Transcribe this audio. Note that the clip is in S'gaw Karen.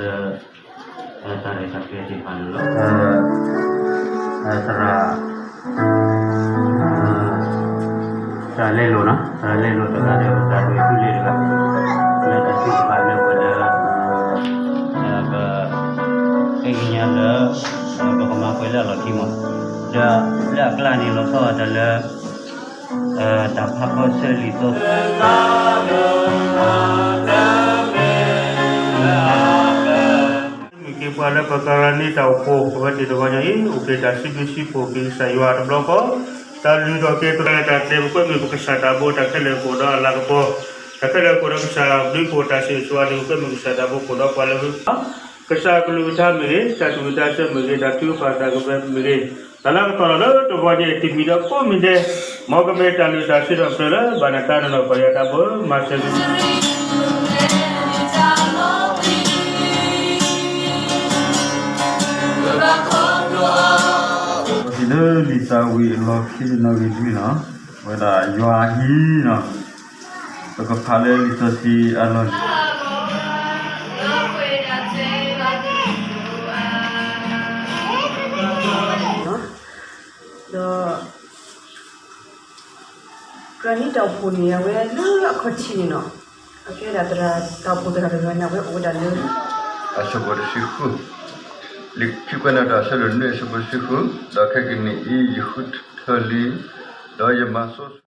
လၢ တၢ်ရဲၣ်တၢ်ကျဲၤသ့ၣ်တဖၣ်န့ၣ်လီၤ. သရၣ် သရၣ်လဲလိာ်နီၤ, သရၣ်လဲလိာ်တဂၤဒီး သရၣ်ဒွဲၣ်ထူလ့တဂၤ, လၢတၢ်ထုကဖၣ်လၢပှဲၤဒီး ပ ဃ့ကညးလၢ ပကမၤပှဲၤလၢအလီၢ်ခံမး, ဒီးလၢအကျါန့ၣ် လီၤဆီဒၣ်တၢ်လၢ တၢ်ဖးဖီဆၢလံာ်သီ မ့ၢ်က့ၤပှၤလၢပကရၤနံတၢ်အိၣ်ဖှိၣ် အဝဲသ့ၣ်တဂီၢ်ညါအံၤ အိၣ်က့ၤတၢ်စံးဘျုးစံးဖှိၣ်က့ၤကစၢ်ယွၤတဘျီဃီ, တၢ်လုၢ်ထီၣ်က့ၤကရၤတၢ်တဲ ပကွဲမုာ်ပကစၢ်တၢ်ဘိတၢ်ခဲလၢာ်ကအိၣ်ဒီးအလၤကပီၤ, တၢ်ခဲလၢာ်ကအိၣ်ဒီးကစၢ်ဘျုးဖှိၣ်တၢ်ဆိၣ်ဂ့ၤဆိၣ်ဝါန့ၣ် ပကွဲမုာ်ကစၢ်တၢ်ဘိကအိၣ်ဒီးပှၤလၢ ကစၢ်ကလုၢ်ကထါမ့ၢ်ဂ့ၤ, တၢ်သူၣ်ဝံၣ်သးဆၢမ့ၢ်ဂ့ၤ, တၢ်ထုကဖၣ်တၢ်ကပၤမ့ၢ်ဂ့ၤ, တၢ်လၢကတီၢ်လီၤလၢတဂီၢ်ညါအံၤ တမံၤဒီးကိးမံၤဒဲး, မ်ကမ့ၢ်တၢ်လုၢ်တၢ်ဆှၢဒီးပျၢၤလၢ ဘၣ်နတၢ်နီၢ်နီၢ်ပှၤယွၤတၢ်ဘိမၤစၢၤ လၢလံာ်သးဝံၣ်အလီၢ်ခံတနီၤဂ့ၤတမံၤနီၤ, ဝဲဒၣ်ယွၤအဟံၣ်နီၤ, ပကဖးလၢလံာ်စီဆှံအလီၢ်န့ၣ် ဒီး ကရၤနံတၢ်အိၣ်ဖှိၣ်န့ၣ် အဝဲလၢအခီၣ်ထံးန့ၣ်နီၤ, အကဲဒၣ်သရၣ်တၢ်အိၣ်ဖှိၣ်သရၣ်တဂၤန့ၣ် အဝဲအိၣ်ဝဲဒၣ်လၢ အဆၢဖိတဆံဃု, လံာ်ခံကွဲးနီၣ်တၢ်အဆၢဒိၣ်နွံအဆၢဖိတဆံဃု, ဒီးခဲကနံၣ်အံၤ ယဃုထၢလံ, ဒီးယမၤစိ